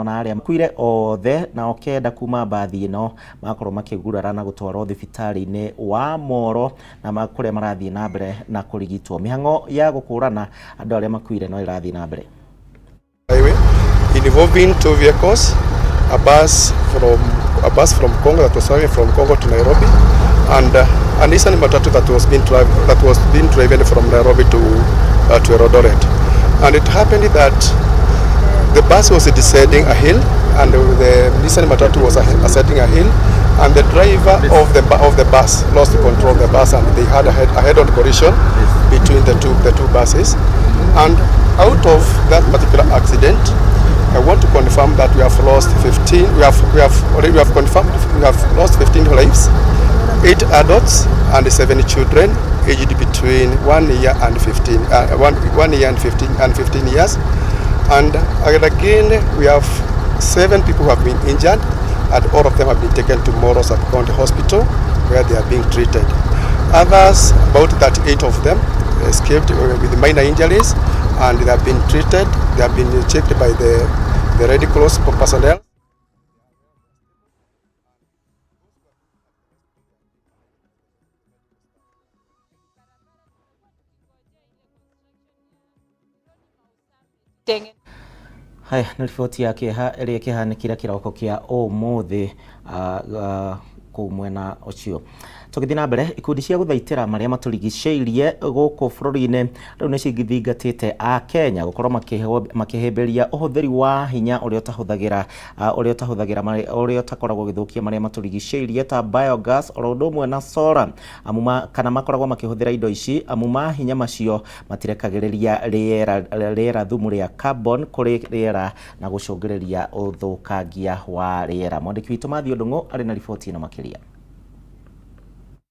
Na arĩa makuire othe nao 9 kuma mbathi ĩno makorwo makĩgurara na gũtwarwo thibitarĩ-inĩ wa Moro na kũrĩa marathiĩ na mbere na kũrigitwo. Mĩhang'o ya gũkũrana andũ arĩa makuire no ĩrathiĩ na mbere. Highway involving two vehicles, a bus from Congo that was traveling from Congo to Nairobi, and a Nissan Matatu that was being driven from Nairobi to Eldoret. And it happened that the bus was descending a hill, and the Nissan Matatu was ascending a hill, and the driver of the bus lost control of the bus, and they had a head-on collision between the two buses. And out of that particular accident, I want to confirm that we have lost 15. We have already we have confirmed we have lost 15 lives, 8 adults and 7 children aged between 1 year and 15, 1 year and 15 and 15 years. And again, we have 7 people who have been injured, and all of them have been taken to Moro Sub-County Hospital, where they are being treated. Others, about 38 of them, escaped with minor injuries, and they have been treated. They have been checked by the Red Cross personnel. Haya, nĩ riboti ya kĩeha ĩrĩa ĩkĩhanĩkire kĩroko kĩa ũmũthĩ kũu mwena ũcio. Tũgĩthiĩ na mbere, ikundi cia gũthaitĩra marĩa matũrigicĩirie gũkũ bũrũri-inĩ rĩu nĩ cithingatĩte a Kenya gũkorwo makĩhĩmbĩria ũhũthĩri wa hinya ũrĩa ũtahũthagĩra ũrĩa ũtakoragwo ũgĩthũkia marĩa matũrigicĩirie ta biogas oro ũndũ ũmwe na solar amu kana makoragwo makĩhũthĩra indo ici amu mahinya macio matirekagĩrĩria rĩera thumu rĩa carbon kũrĩ rĩera na gũcũngĩrĩria ũthũkangia wa rĩera. Mwandĩki witũ Matthew Ndung'u arĩ na riboti ĩno makĩria.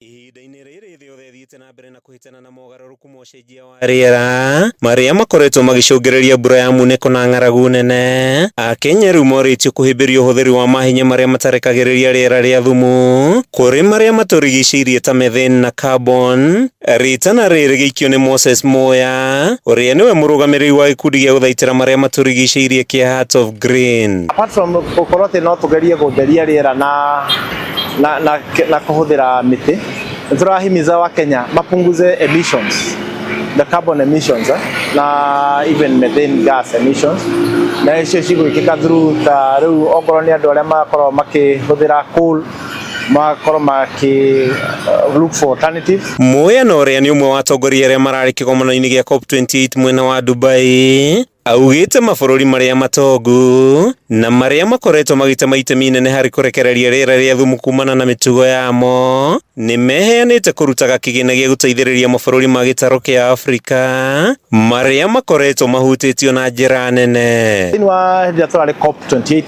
Ihinda-inĩ rĩrĩ thĩ yothe ĩthiĩte na mbere na kũhĩtana na mogarũrũku ma ũcenjia wa rĩera marĩa makoretwo magĩcũngĩrĩria mbura ya munĩko na ng'aragu nene, Akenya rĩu morĩtio kũhĩmbĩria ũhũthĩri wa mahinya marĩa matarekagĩrĩria rĩera rĩa thumu kũrĩ marĩa matũrigicĩirie ta methane na carbon. Rĩtana rĩrĩ gĩikio nĩ Moses Moya, ũrĩa nĩwe mũrũgamĩrĩri wa gĩkundi gĩa gũthaitĩra marĩa matũrigicĩirie kĩa Heart of Green. Apart from gũkorwo atĩ no tũgerie gũtheria rĩera na kũhũthĩra mĩtĩ, nĩ tũrahimiza wa Kenya mapunguze emissions, the carbon emissions, na even methane gas emissions, na icio cigwĩkĩka through ta rĩu okorwo nĩ andũ arĩa makoragwo makĩhũthĩra coal makorwo makĩ look for alternatives. Muya na ũrĩa nĩ ũmwe wa atongoria arĩa mararĩ kĩgomano-inĩ gĩa COP28 mwena wa Dubai augĩte mabũrũri marĩa matongu na marĩa makoretwo magĩtema itemi inene harĩ kũrekereria rĩera rĩa thumu kumana na mĩtugo yamo nĩ meheanĩte kũrutaga kĩgĩna gĩa gũteithĩrĩria mabũrũri ma gĩtarũ kĩa Afrika marĩa makoretwo mahutĩtio na njĩra nene. Thĩinĩ wa hĩndĩ ĩrĩa tũrarĩ COP28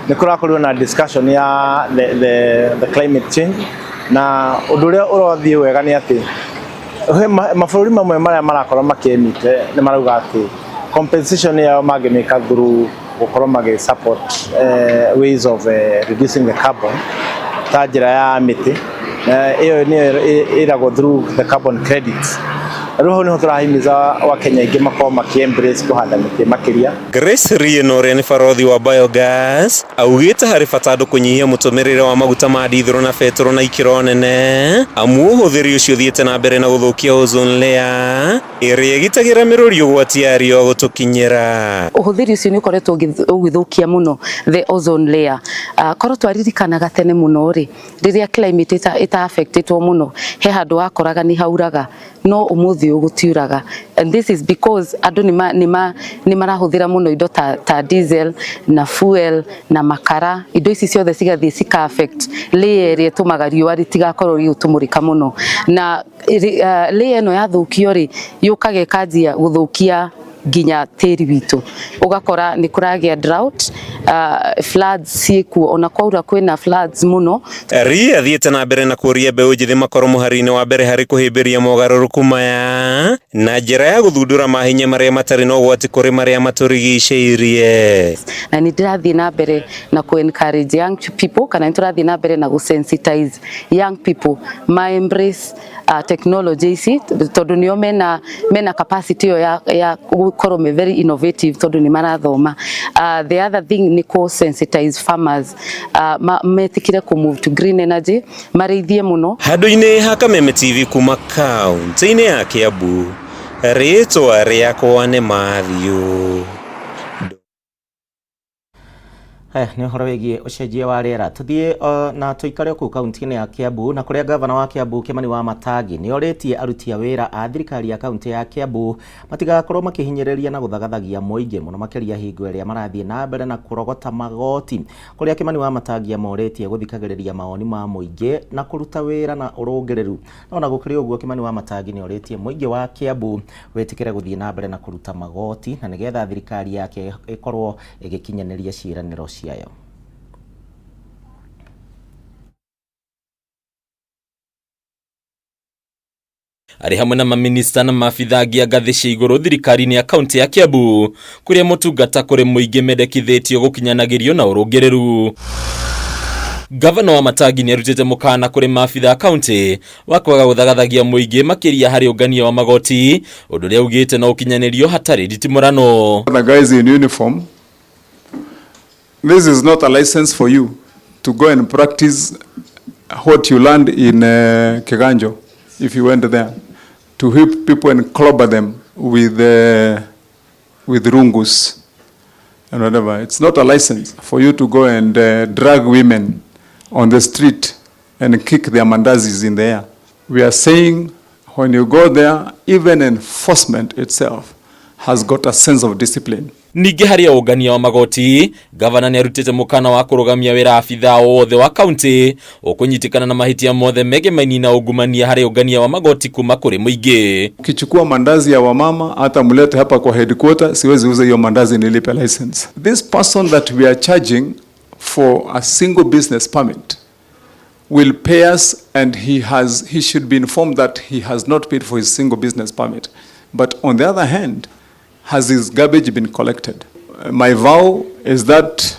nĩ kũrakorirwo na discussion ya the climate change, na ũndũ ũrĩa ũrathiĩ wega nĩ atĩ he mabũrũri mamwe marĩa marakorwo makĩ-emit nĩ marauga atĩ compensation yao mangĩmĩka through gũkorwo magĩ support ways of reducing the carbon ta njĩra ya mĩtĩ, na ĩyo nĩyo ĩragwo through the carbon credits. Rĩu hau nĩho tũrahimiza Wakenya aingĩ makorwo makĩ embrace kũhanda mĩtĩ makĩria. Grace Rieno, ũrĩa nĩ barothi wa biogas, augĩte harĩ bata andũ kũnyihia mũtũmĩrĩre wa maguta ma ndithũrũ na betũrũ na ikĩro nene amu ũhũthĩri ũcio ũthiĩte na mbere na gũthũkia ozone layer ĩrĩa ĩgitagĩra mĩrũri ũgwati ya riũa gũtũkinyĩra. Ũhũthĩri ũcio nĩ ũkoretwo ũgĩthũkia mũno the ozone layer. Korwo twaririkanaga tene mũno rĩ, rĩrĩa climate ĩta affectĩtwo mũno, he handũ wakoraga nĩ hauraga, no ũmũthĩ ũyũ gũtiuraga, and this is because andũ nĩ marahũthĩra mũno indo ta diesel na fuel na makara. Indo ici ciothe cigathiĩ cika affect layer ĩrĩa ĩtũmaga riũa rĩtigakorwo rĩgĩtũmũrĩka mũno, na layer ĩno yathũkio rĩ, yũkaga ĩkanjia gũthũkia nginya tĩri witũ, ũgakora nĩ kũragĩa drought, floods ciĩkuo, ona kwaura kwĩna floods mũno. Ria athiĩte na mbere na kũria mbeũ njĩthĩ makorwo mũhari-inĩ wa mbere harĩ kũhĩmbĩria mogarũrũku maya na njĩra ya gũthundũra mahinya marĩa matarĩ na ũgwati kũrĩ marĩa matũrigicĩirie. Na nĩ ndĩrathiĩ na mbere na ku encourage young people, kana nĩ tũrathiĩ na mbere na gũ sensitize young people ma embrace technology ici, tondũ nĩo mena capacity ĩyo ya gũkorwo me very innovative, tondũ nĩ marathoma. The other thing Nĩ kũ sensitize farmers metikire kũ move to green energy, marĩithie mũno. Handũ-inĩ ha Kameme TV kuma kaunti-inĩ ya Kiambu, rĩtwa rĩakwa nĩ Matthew. Haya nĩ ũhoro wĩgiĩ ũcenjia wa rĩera. Tũthiĩ na tũikare kũu kaunti-inĩ ya Kiambu, na kũrĩa gavana wa Kiambu Kimani Wamatangi nĩ orĩtie aruti a wĩra a thirikari ya kaunti ya Kiambu matigakorwo makĩhinyĩrĩria na gũthagathagia mũingĩ mũno makĩria hingo ĩrĩa marathiĩ na mbere na kũrogota magoti, kũrĩa Kimani Wamatangi amorĩtie gũthikagĩrĩria mawoni ma mũingĩ na kũruta wĩra na ũrũngĩrĩru. No na gũkĩrĩ ũguo, Kimani Wamatangi nĩ orĩtie mũingĩ wa Kiambu wĩtĩkĩre gũthiĩ na mbere na kũruta magoti na nĩgetha thirikari yake ĩkorwo ĩgĩkinyanĩria ciĩranĩro ciayo. Arĩ hamwe na maminista na maabitha angĩ a ngathĩ cia igũrũ thirikari-inĩ ya kaunti ya Kiambu, kũrĩa motungata kũrĩ mũingĩ mendekithĩtio gũkinyanagĩrio na ũrũngĩrĩru. Gavana Wamatangi nĩ arutĩte mũkana kũrĩ maabitha a kaunti wa kwaga gũthagathagia mũingĩ makĩria harĩ ũngania wa magoti, ũndũ ũrĩa augĩte no ũkinyanĩrio hatarĩ nditimũrano. The guys in uniform, this is not a license for you to go and practice what you learned in Kiganjo, if you went there, to whip people and clobber them with rungus and whatever. It's not a license for you to go and drag women on the street and kick their mandazis in the air. We are saying when you go there, even enforcement itself has got a sense of discipline. Ningĩ harĩ ũngania wa magoti, gavana nĩ arutĩte mũkana wa kũrũgamia wĩra abithaa wothe wa kaunti ũkũnyitĩkana na mahĩtia mothe megemainie na ungumania harĩ ũngania wa magoti kuma kũrĩ mũingĩ. Ukichukua mandazi ya wamama hata mlete hapa kwa headquarter, siwezi uza hiyo mandazi nilipe license. This person that we are charging for a single business permit will pay us, and he should be informed that he has not paid for his single business permit. But on the other hand, has his garbage been collected? My vow is that,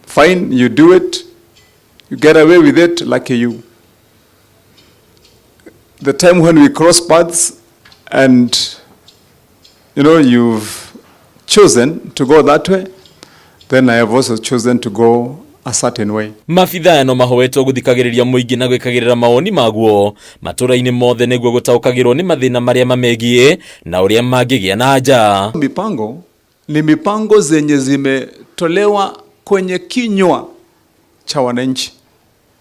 fine, you do it, you get away with it, lucky you. The time when we cross paths and, you know, you've chosen to go that way, then I have also chosen to go a certain way. Mabithaa aya no mahoetwo gũthikagĩrĩria mũingĩ na gwĩkagĩrĩra mawoni maguo matũra-inĩ mothe nĩguo gũtaũkagĩrwo nĩ mathĩna marĩa mamegiĩ na ũrĩa mangĩgĩa na anja. Mipango ni mipango zenye zimetolewa kwenye kinywa cha wananchi,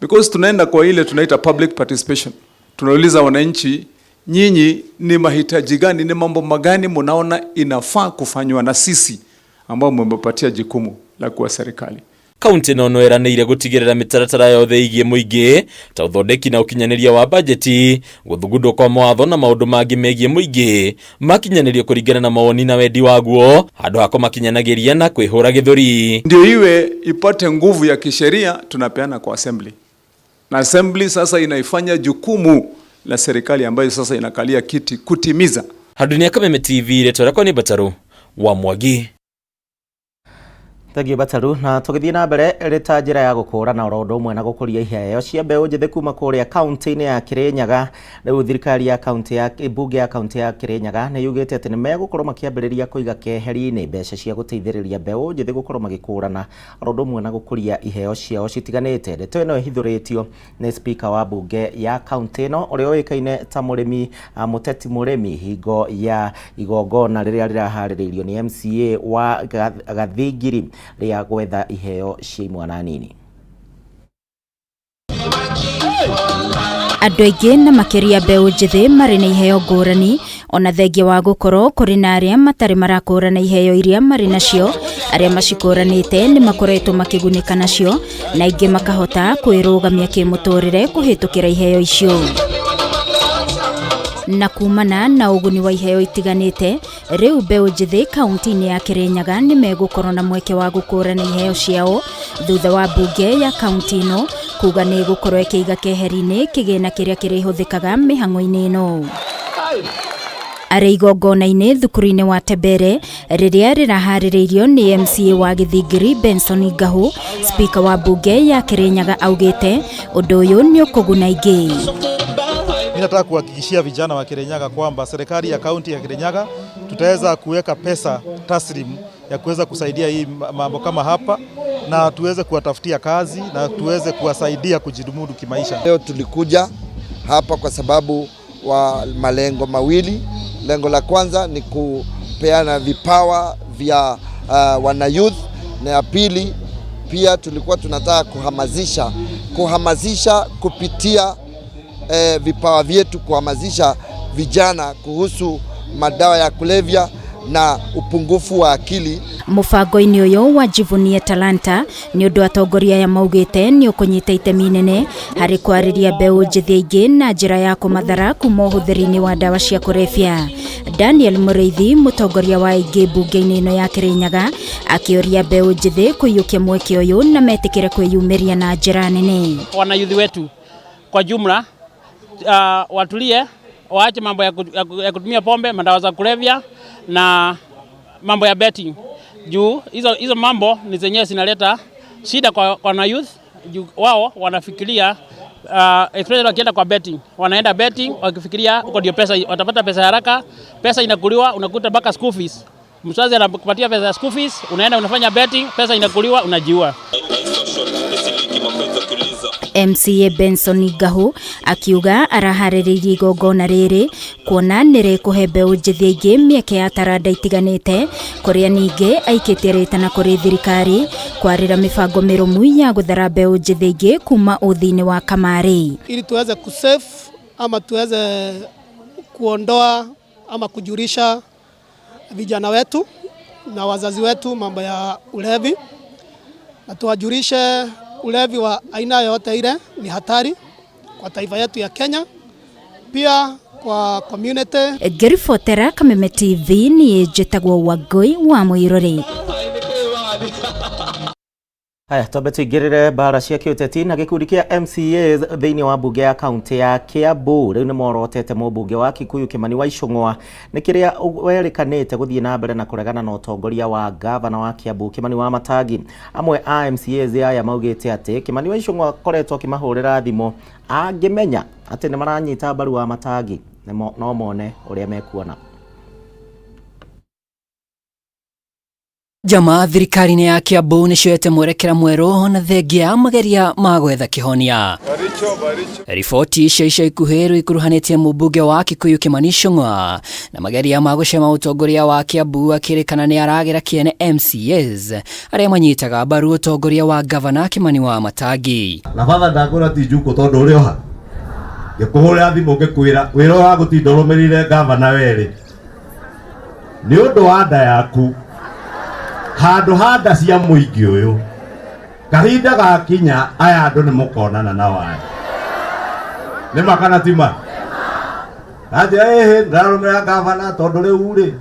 because tunaenda kwa ile tunaita public participation. Tunauliza wananchi, nyinyi ni mahitaji gani, ni mambo magani mnaona inafaa kufanywa na sisi ambao mmepatia jukumu la kuwa serikali. Kaunti no no ĩranĩire gũtigĩrĩra mĩtaratara yothe ĩgiĩ mũingĩ ta ũthondeki na ũkinyanĩria wa bajeti, gũthugundwo kwa mawatho na maũndũ mangĩ megiĩ mũingĩ makinyanĩrio kũringana na mawoni na wendi waguo handũ ha kũmakinyanagĩria na kwĩhũra gĩthũri. Ndio iwe ipate nguvu ya kisheria, tunapeana kwa assembly, na assembly sasa inaifanya jukumu la serikali ambayo sasa inakalia kiti kutimiza. Handũ-inĩ ya Kameme TV, rĩtwa rĩakwa nĩ Mbataru wa Mwangi. Thengiũ Bataru. Na tũgĩthiĩ na mbere, ĩrĩ ta njĩra ya gũkũrana oro ũndũ ũmwe na gũkũria iheo cia mbeũ njĩthĩ kuma kũrĩa kaunti-inĩ ya Kirinyaga, rĩu thirikari ya kaunti ya mbunge ya kaunti ya Kirinyaga nĩ yugĩte atĩ nĩ megũkorwo makĩambĩrĩria kũiga keheri-inĩ mbeca cia gũteithĩrĩria mbeũ njĩthĩ gũkorwo magĩkũrana oro ũndũ ũmwe na gũkũria iheo ciao citiganĩte. Ndeto ĩno ĩhithũrĩtio nĩ speaker wa mbunge ya kaunti ĩno ũrĩa ũĩkaine ta mũrĩmi Mũteti Mũrĩmi hingo ya igongona rĩrĩa rĩraharĩrĩirio nĩ MCA wa Gathingiri rĩa gwetha iheo cia imwana nini. Andũ aingĩ na makĩria mbeũ njĩthĩ marĩ na iheo ngũrani, ona thengia wa gũkorwo kũrĩ na arĩa matarĩ marakũrana iheo iria marĩ nacio, arĩa macikũranĩte nĩ makoretwo makĩgunĩka nacio na aingĩ makahota kwĩrũgamia kĩmũtũrĩre kũhĩtũkĩra iheo icio. Na kumana na ũguni wa iheo itiganĩte, rĩu mbeũ njĩthĩ kaunti-inĩ ya Kirinyaga nĩ megũkorwo na mweke wa gũkũrana iheo ciao thutha wa mbunge ya kaunti ĩno kuga nĩ ĩgũkorwo ĩkĩiga keheri-inĩ kĩgĩna kĩrĩa kĩrĩhũthĩkaga mĩhang'o-inĩ ĩno. Arĩ igongona-inĩ thukuru-inĩ wa Tebere rĩrĩa rĩraharĩrĩirio nĩ MCA wa Gĩthingiri Benson Ngahu, speaker wa mbunge ya Kirinyaga augĩte ũndũ ũyũ nĩ ũkũguna aingĩ. Nataka kuhakikishia vijana wa Kirinyaga kwamba serikali ya kaunti ya Kirinyaga tutaweza kuweka pesa taslimu ya kuweza kusaidia hii mambo kama hapa na tuweze kuwatafutia kazi na tuweze kuwasaidia kujimudu kimaisha. Leo tulikuja hapa kwa sababu wa malengo mawili. Lengo la kwanza ni kupeana vipawa vya wana youth, na ya pili pia tulikuwa tunataka kuhamasisha kupitia vipawa vyetu, kuhamasisha vijana kuhusu madawa ya kulevya na upungufu wa akili. Mũbango-inĩ ũyũ wa Jivunie Talanta nĩ ũndũ atongoria aya maugĩte nĩ ũkũnyita itemi inene harĩ kwarĩria mbeũ njĩthĩ aingĩ na njĩra ya kũmathara kuma ũhũthĩri-inĩ wa ndawa cia kũrebia. Daniel Mũrĩithi, mũtongoria wa aingĩ mbunge-inĩ ĩno ya Kĩrĩnyaga, akĩũria mbeũ njĩthĩ kũiyũkia mweke ũyũ na metĩkĩre kwĩyumĩria na njĩra nene. Wanayuthi wetu kwa jumla watulie, waache mambo ya kutumia pombe, madawa za kulevya na mambo ya betting. Juu hizo mambo ni zenyewe zinaleta shida kwa na youth. Juu wao wanafikiria especially wakienda kwa betting, wanaenda betting wakifikiria huko ndio pesa watapata pesa haraka, pesa inakuliwa, unakuta mpaka school fees. Mzazi anakupatia pesa ya school fees, unaenda unafanya betting, pesa inakuliwa, unajiua. MCA Benson Ngahu akiuga araharĩrĩirie igongona rĩrĩ kuona nĩ rĩkũhe mbeũ njĩthĩ aingĩ mĩeke ya taranda itiganĩte, kũrĩa ningĩ aikĩtie rĩtana kũrĩ thirikari kwarĩra mĩbango mĩrũmu ya gũthara mbeũ njĩthĩ aingĩ kuma ũthĩ-inĩ wa kamarĩ. Ili tuweze kusave ama tuweze kuondoa ama kujulisha vijana wetu na wazazi wetu mambo ya ulevi, na tuwajulishe ulevi wa aina yoyote ile ni hatari kwa taifa yetu ya Kenya, pia kwa community. Ngĩribotera Kameme TV niĩ njĩtagwo Wangũi wa Mũirũrĩ. Haya, twambe tuingĩrĩre mbara cia kĩũteti na gĩkundi kĩa MCAs thĩinĩ wa mbunge ya kaunti ya Kiambu rĩu nĩ morotete mũmbunge wa Kikuyu Kimani wa Ichung'wa nĩ kĩrĩa werĩkanĩte gũthiĩ na mbere na kũregana na ũtongoria wa gavana wa Kiambu Kimani wa Matangi. Amwe a MCAs aya maugĩte atĩ Kimani wa Ichung'wa akoretwo akĩmahũrĩra thimũ angĩmenya atĩ nĩ maranyita mbaru wa Matangi no mone ũrĩa mekuona. Njama thirikari-inĩ ya Kiambu nĩcioete mwerekera mwerũ na thengia mageria ma gwetha kĩhonia. Riboti cia ica ikuhĩ rĩu ikuruhanĩtie mũmbunge wa Kikuyu Kimani Ichung'wa na mageria ma gũcema ũtongoria wa Kiambu akĩrĩkana nĩ aragĩra kĩene MCAs arĩa manyitaga mbaru ũtongoria wa gavana Kimani wa Matangi. Na batha ndakwĩra ti njukũ tondũ ũrĩ oha ngĩkũhũrĩra thimũ ngĩkwĩra wĩra ũyũ wa gũtinda ũrũmĩrĩire gavana werĩ nĩ ũndũ wa nda yaku handũ ha nda cia mũingĩ ũyũ kahinda gakinya aya andũ nĩ mũkonana na waya nĩ ma kana ti ma anjĩra ĩhĩ ndĩrarũmĩrĩra gavana tondũ rĩu rĩ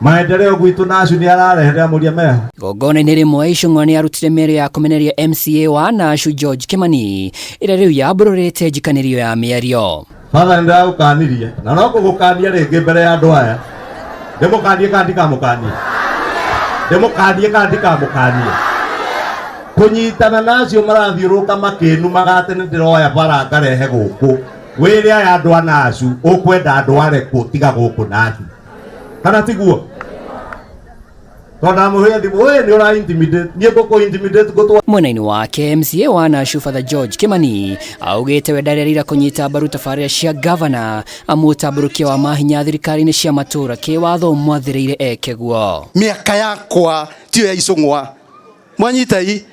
maendeleo gwitũ Nashu nĩ ararehe mũria meho. Igongona-inĩ rĩmwe Ichung'wa nĩ arutire mĩario ya kũmenereria MCA wa Nashu George Kimani ĩrĩa rĩu yambũrũrĩte njikanĩrio ya mĩario. Batha nĩ ndĩragũkanirie na no kũgũkania rĩngĩ mbere ya andũ aya ndĩmũkanie kana ndikamũkanie ndĩmũkanie kana ndikamũkanie kũnyitana na acio marathiũrũrũka makĩnumaga atĩ nĩ ndĩroya bara ngarehe gũkũ wĩre aya andũ a Nashu ũkwenda andũ arĩkũ tiga gũkũ Nashu kana tiguo tondũ ndamũhũrĩra thimũ ũyũ nĩ ũra intimidate niĩ ngũkũ intimidate ngũtwa. Mwena-inĩ wake MCA wa Nashu Father George Kimani augĩte we ndarerira kũnyita mbaru tabarĩra cia gavana amu ũtambũrũkia wa mahinya thirikari-inĩ cia matũũra kĩwatho mwathĩrĩire eke guo. Mĩaka yakwa tiyo ya Ichung'wa mwanyitai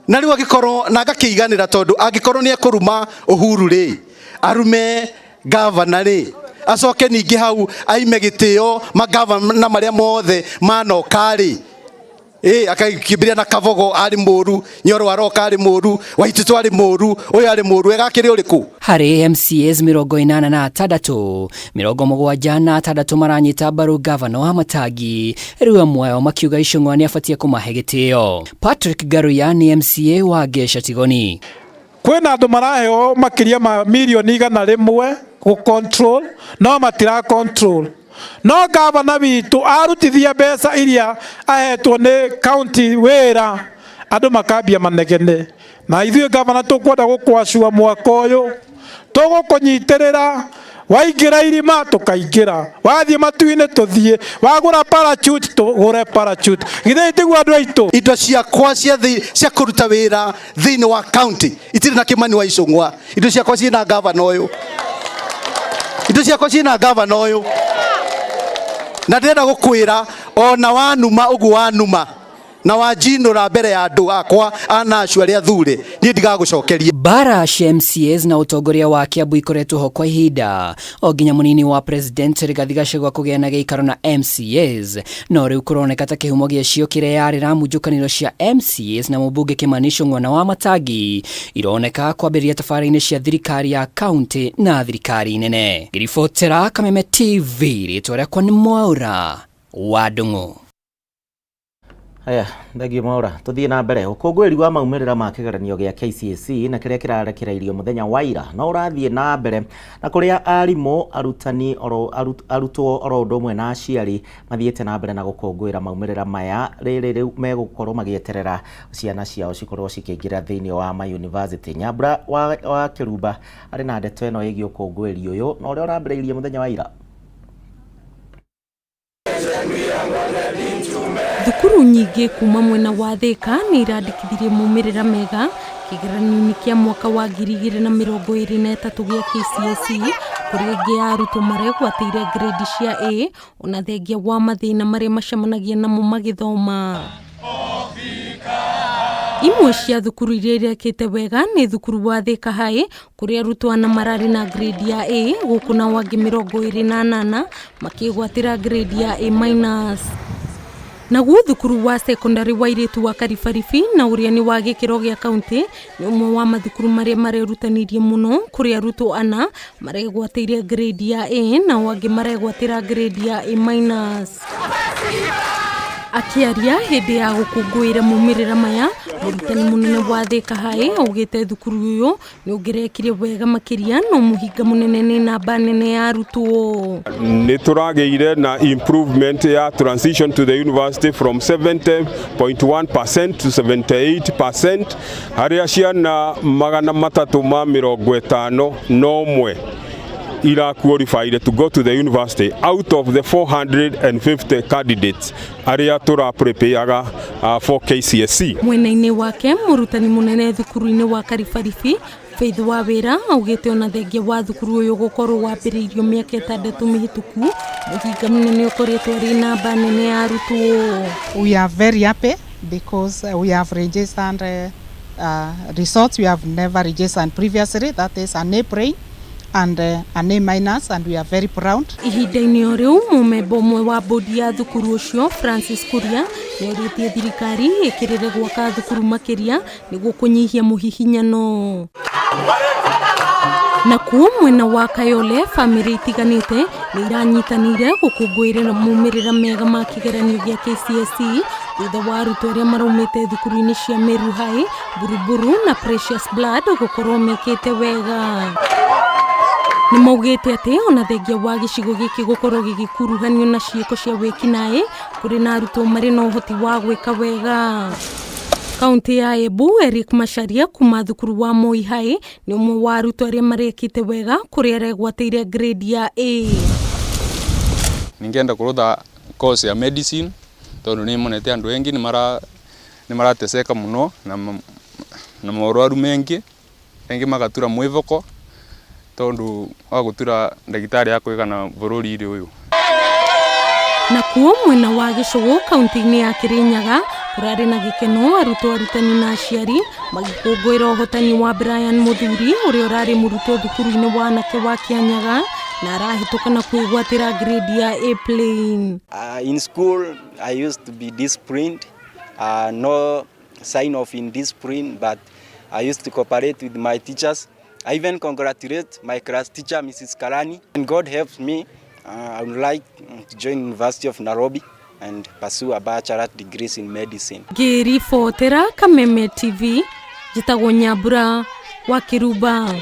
na rĩu angĩkorwo na ngakĩiganĩra tondũ angĩkorwo nĩ ekũruma Uhuru rĩ arume gavana rĩ acoke ningĩ hau aime gĩtĩo magavana marĩa mothe manoka rĩ akakĩmbĩria na Kabogo arĩ mũru, Nyoro aroka arĩ mũru, Waititu arĩ mũru, ũyũ arĩ mũru, egakĩrĩ ũrĩkũ? Harĩ MCAs 86, 76 maranyita mbaru gavana wa Matangi, rĩu amwe ao makiuga Ichung'wa nĩ abatie kũmahe gĩtĩo. Patrick Ngaruya nĩ MCA wa Ngeca Tigoni. Kwĩna andũ maraheo makĩria ma mirioni 100 gũ control no matira control no gavana witũ arutithia mbeca iria ahetwo nĩ county wĩra andũ makambia manegene na ithuĩ gavana tũkwenda gũkwacua mwaka ũyũ tũgũkũnyitĩrĩra Waingĩra irima tũkaingĩra, wathiĩ matu-inĩ tũthiĩ, wagũra parachute tũgũre parachute. Githĩ tiguo andũ aitũ? Indo ciakwa cia cia kũruta wĩra thĩinĩ wa county itirĩ na Kimani wa Ichung'wa. Indo ciakwa ciĩna gavana ũyũ, indo ciakwa ciĩna gavana ũyũ, na ndĩrenda gũkwĩra ona wanuma ũguo wanuma na wanjinũra mbere ya andũ akwa anacu arĩa thure, niĩ ndigagũcokeria. Mbara cia MCAs na ũtongoria wa Kiambu ikoretwo ho kwa ihinda o nginya mũnini wa president Rigathi Gachagua kũgĩa na gĩikaro na MCAs, no rĩu kũroneka ta kĩhumo gĩacio kĩreyarĩra munjũkanĩro cia MCAs na mũmbunge Kimani Ichung'wa na Wamatangi ironeka kwambĩrĩria tabarĩra-inĩ cia thirikari ya kaunti na thirikari nene. Ngĩribotera Kameme TV, rĩtwa rĩakwa nĩ Mwaũra wa Ndung'u. Haya, thengio Mwaũra. Tũthiĩ na mbere. Ũkũngũĩri wa maumĩrĩra ma kĩgeranio gĩa KCSE na kĩrĩa kĩrarekereirio mũthenya wa ira no ũrathiĩ na mbere, na kũrĩa arimũ, arutani, oro arutwo oro ũndũ ũmwe na aciari mathiĩte na mbere na gũkũngũĩra maumĩrĩra maya rĩrĩ rĩu megũkorwo magĩeterera ciana ciao cikorwo cikĩingĩra thĩinĩ wa ma university. Nyambura wa Kĩrumba arĩ na ndeto ĩno ĩgiĩ ũkũngũĩri ũyũ na ũrĩa ũrambĩrĩirie mũthenya wa ira. Thukuru nyingĩ kuma mwena wa Thika nĩ irandĩkithirie maumĩrĩra mega kĩgeranio-inĩ kĩa mwaka wa 2023 gĩa KCSE, kũrĩa aingĩ a arutwo maregwatĩire grade cia A ona thengia wa mathĩna marĩa macemanagia namo magĩthoma. Imwe cia thukuru iria irekĩte wega nĩ thukuru wa Thika High, kũrĩa arutwo ana mararĩ na grade ya A, gũkũ nao angĩ 28 makĩgwatĩra grade ya A minus. Naguo thukuru wa secondary wa airĩtu wa Karibaribi, na ũrĩa nĩ wa gĩkĩro gĩa kaunti, nĩ ũmwe wa mathukuru marĩa marerutanĩirie mũno, kũrĩa arutwo ana maregwatĩire grade ya A nao angĩ maregwatĩra grade ya A minus. Akĩaria hĩndĩ ya gũkũngũĩra maumĩrĩra maya, mũrutani mũnene wa Thika High augĩte thukuru ũyũ nĩ ũngĩrekire wega makĩria, no mũhinga mũnene nĩ namba nene ya arutwo. Nĩ tũragĩire na improvement ya transition to the university from 70.1% to 78%, harĩa ciana 351 ira qualified to go to the university out of the 450 candidates arĩa tũra prepareaga for KCSE. Mwena-inĩ wake, mũrutani mũnene thukuru-inĩ wa Karibaribi, Faith Wawĩra, augĩte ona thengia wa thukuru ũyũ gũkorwo wambĩrĩirio mĩaka 6 mĩhĩtũku, mũhinga mũnene ũkoretwo arĩ namba nene ya arutwo. We are very happy because we have registered results we have never registered previously, that is an A plain and an A minus, and we are very proud. Ihinda-inĩ o rĩu, mũmemba ũmwe wa bodi ya thukuru ũcio, Francis Kuria, nĩ orĩtie thirikari ĩkĩrĩre gwaka thukuru makĩria nĩguo kũnyihia mũhihinyano. Nakuo mwena wa Kayole, bamĩrĩ itiganĩte nĩ iranyitanĩire gũkũngũĩra maumĩrĩra mega ma kĩgeranio gĩa KCSE thutha wa arutwo arĩa maraumĩte thukuru-inĩ cia Meru High, Buruburu na Precious Blood gũkorwo mekĩte wega. Nĩ maugĩte atĩ ona thengia wa gĩcigo gĩkĩ gũkorwo gĩgĩkuruhanio na ciĩko cia wĩkinaĩ, kũrĩ na arutwo marĩ na ũhoti wa gwĩka wega. Kaunti ya Embu, Eric Macharia kuma thukuru wa Moi High nĩ ũmwe wa arutwo arĩa marekĩte wega, kũrĩa aregwatĩire grade ya A. Ningĩenda kũrutha course ya medicine tondu nĩ monete andũ aingĩ nĩ marateseka mũno na morwaru mengi, engi magatura mwĩthoko tondu wa gutura ndagĩtarĩ ya kũigana bũrũri-inĩ ũyũ. Nakuo mwena wa Gĩcũgũ kaunti-inĩ ya Kirinyaga kũrarĩ na gĩkeno, arutwo, arutani na aciari magĩkũngũĩra ũhotani wa Brian Mũthuri, ũrĩa ũrarĩ mũrutwo thukuru-inĩ wa anake wa Kĩanyaga na arahĩtũka na kwĩgwatĩra grade ya A plain. In school, I used to be disciplined, no sign of indiscipline, but I used to cooperate with my teachers. I even congratulate my class teacher, Mrs. Karani. And God helps me, I would like to join University of Nairobi and pursue a bachelor's degrees in medicine. Ngĩribotera Kameme TV, njĩtagwo Nyambura wa Kĩrumba.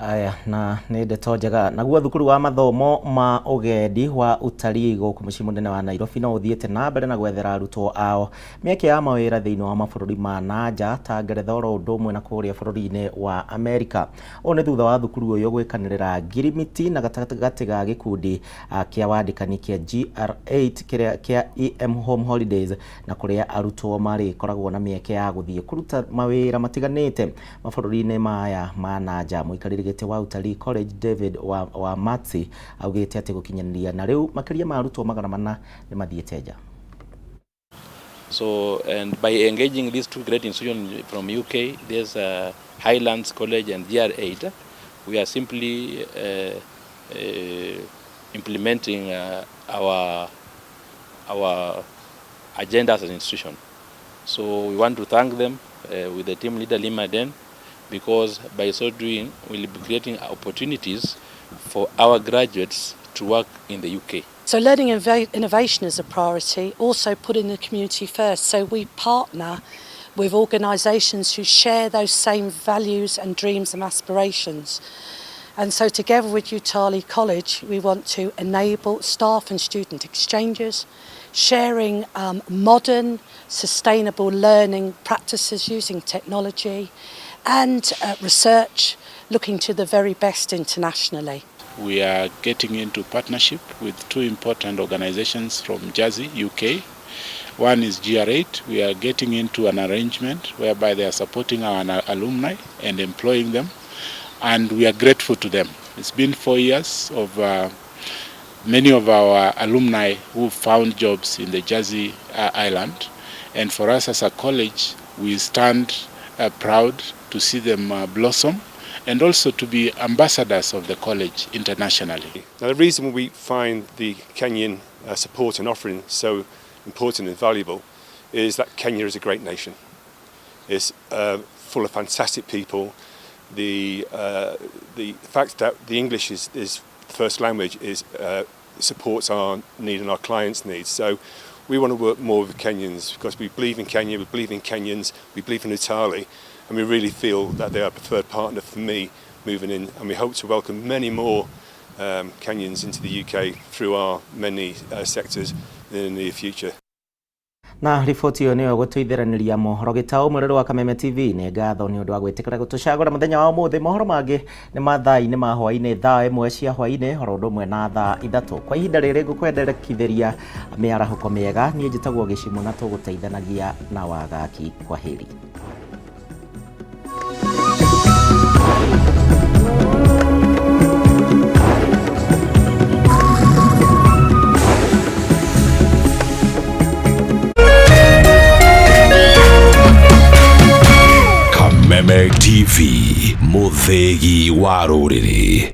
Aya na nĩ ndeto njega. Naguo thukuru wa mathomo ma ũgendi wa utalii gũkũ mũciĩ mũnene wa Nairobi no ũthiĩte na mbere na gwethera arutwo ao mĩeke ya mawĩra thĩinĩ wa mabũrũri ma nanja ta Ngeretha oro ũndũ ũmwe na kũrĩa bũrũri-inĩ wa Amerika. Ũũ nĩ thutha wa thukuru ũyũ gwĩkanĩrĩra ngirimiti na gatagatĩ ga gĩkundi kĩa wandĩkani kĩa GR8 kĩrĩa kĩa EM Home Holidays na kũrĩa arutwo marĩkoragwo na mĩeke ya gũthiĩ kũruta mawĩra matiganĩte mabũrũri-inĩ maya ma nanja. Mũikarĩri gĩtĩ wa Utalii College David wa Matsi augĩte atĩ gũkinyanĩria na rĩu makĩria ma arutwo 400 nĩ mathiĩte nja. So, and by engaging these two great institutions from UK, there's Highlands College and GR8, we are simply implementing our agenda as an institution. So we want to thank them with the team leader Lima Den, because by so doing, we'll be creating opportunities for our graduates to work in the UK. So learning and innovation is a priority, also putting the community first. So we partner with organisations who share those same values and dreams and aspirations. And so together with Utalii College, we want to enable staff and student exchanges, sharing modern, sustainable learning practices using technology and research, looking to the very best internationally. We are getting into partnership with two important organizations from Jersey, UK. One is GR8. We are getting into an arrangement whereby they are supporting our alumni and employing them, and we are grateful to them. It's been 4 years of many of our alumni who found jobs in the Jersey Island, and for us as a college, we stand proud to see them blossom and also to be ambassadors of the college internationally. Now, the reason we find the Kenyan support and offering so important and valuable is that Kenya is a great nation. It's full of fantastic people. The fact that the English is the first language is supports our need and our clients' needs. So we want to work more with Kenyans because we believe in Kenya, we believe in Kenyans, we believe in Utalii, and we really feel that they are a preferred partner for me moving in, and we hope to welcome many more Kenyans into the UK through our many sectors in the near future. Na riboti ĩyo nĩyo gũtũithĩranĩria mohoro gĩtaũ mwĩrĩ wa Kameme TV. Nĩ ngatho nĩ ũndũ wa gwĩtĩkĩra gũtũcagũra mũthenya wa ũmũthĩ. Mohoro mangĩ nĩ mathaa-inĩ ma hwaĩ-inĩ, thaa 1 cia hwaĩ-inĩ oro ũndũ ũmwe na thaa 3. Kwa ihinda rĩrĩ ngũkwenderekithĩria mĩarahũko mĩega. Niĩ njĩtagwo Gĩcimũ na tũgũteithanagia na Wagaki. Kwaheri. Kameme TV, mũthĩgi wa rũrĩrĩ.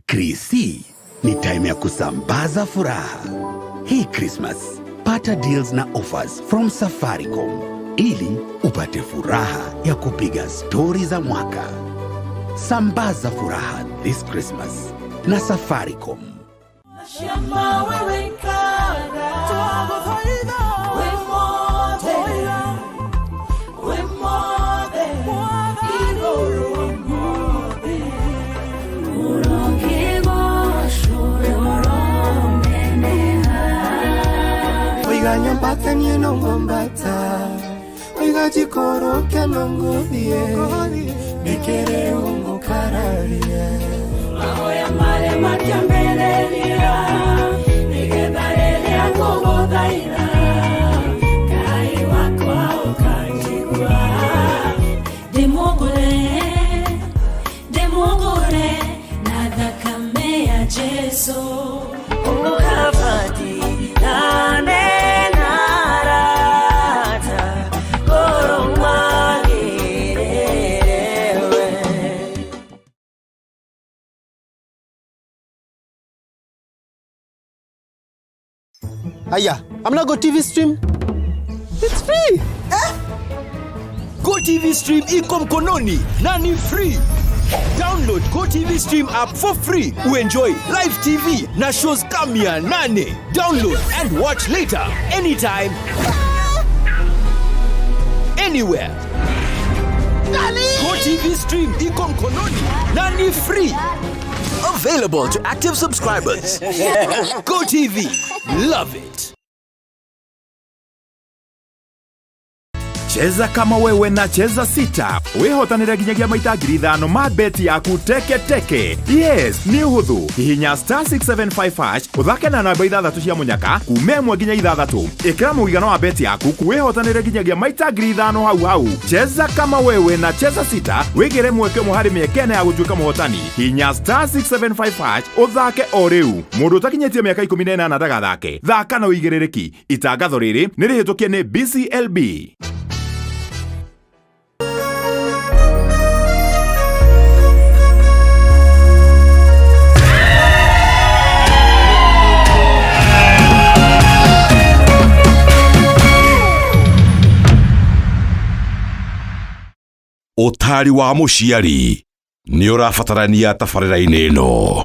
Krisi ni time ya kusambaza furaha. Hii Christmas, pata deals na offers from Safaricom ili upate furaha ya kupiga stori za mwaka. Sambaza furaha this Christmas na Safaricom. Aya, I'm not Go TV stream. It's free. Eh? Go TV stream iko mkononi na ni free. Download Go TV stream app for free. Uenjoy live TV na shows kama 8. Download and watch later anytime, anywhere. GoTV Stream iko mkononi na ni free. Available to active subscribers. GoTV, love it. Cheza kama wewe na Cheza Sita wihotanire nginyagia maita 5,000 ma beti yaku teke teke. Yes, nĩ ũhũthũ. Hihinya star 675 hash ũthake na namba 6 cia mũnyaka kuma 1 nginya 6. Ĩkĩra mũigana wa beti yaku wihotanire nginyagia maita 5,000 hau hau. Cheza kama wewe na Cheza Sita wĩgĩre mweke ũmwe harĩ mĩeke ĩna ya gũtuĩka mũhotani. Hihinya star 675 hash ũthake o rĩu. Mũndũ ũtakinyĩtie mĩaka 18 ndagathake. Thaka na ũigĩrĩrĩki. Itangatho rĩrĩ nĩ rĩhĩtũkie nĩ BCLB. Ũtari wa mũciari nĩ ũrabatarania tabarĩra-inĩ ĩno.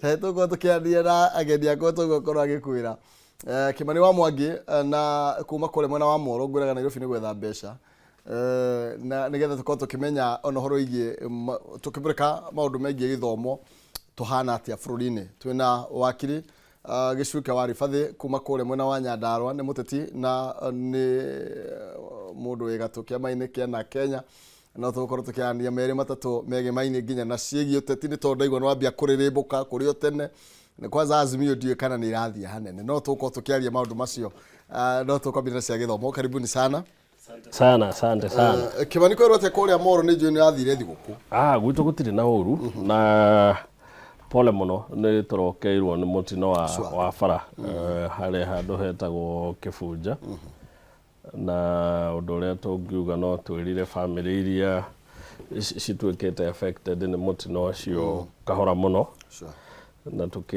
Tũgũkorwo tũkĩaria na ageni akwa, tũgũkorwo agĩkwĩra Kĩmani wa Mwangi na kuma kũrĩa mwena wa Moro, ngwĩraga Nairobi nĩ gwetha mbeca, na nĩgetha tũkorwo tũkĩmenya ona ũhoro wĩgiĩ tũkĩmũrĩka maũndũ megiĩ gĩthomo tũhana atĩa bũrũri-inĩ. Twĩna wakiri Gĩcuke wa Ribathĩ kuma kũrĩa mwena wa Nyandarua, nĩ mũteti na nĩ mũndũ wĩ gatũ kĩama-inĩ kĩa na Kenya. No tũgũkorwo tũkĩaranĩria merĩ matatũ megemainĩ nginya na ciĩgiĩ ũteti, nĩ tondũ ndaigua nĩ wambia kũrĩrĩmbũka kũrĩ o tene. Nĩ kwanza Azimio ndiũĩ kana nĩ irathiĩ hanene, no tũgũkorwo tũkĩaria maũndũ macio. No tũkwambia na cia gĩthomo. Karibuni sana. Sana, asante sana. Kĩmani, kwĩrwo atĩa kũrĩa Moro? Nĩ njũĩ nĩ wathire thigũkũ. Ah, gwitũ gũtirĩ na ũru, na pole mũno nĩ tũrokeirwo nĩ mũtino wa, wa bara harĩa handũ hetagwo Kĩbunja. Na ũndũ ũrĩa tũngiuga no twĩrire bamĩrĩ iria cituĩkĩte affected nĩ mũtino ũcio kahora mũno. Na tũkĩ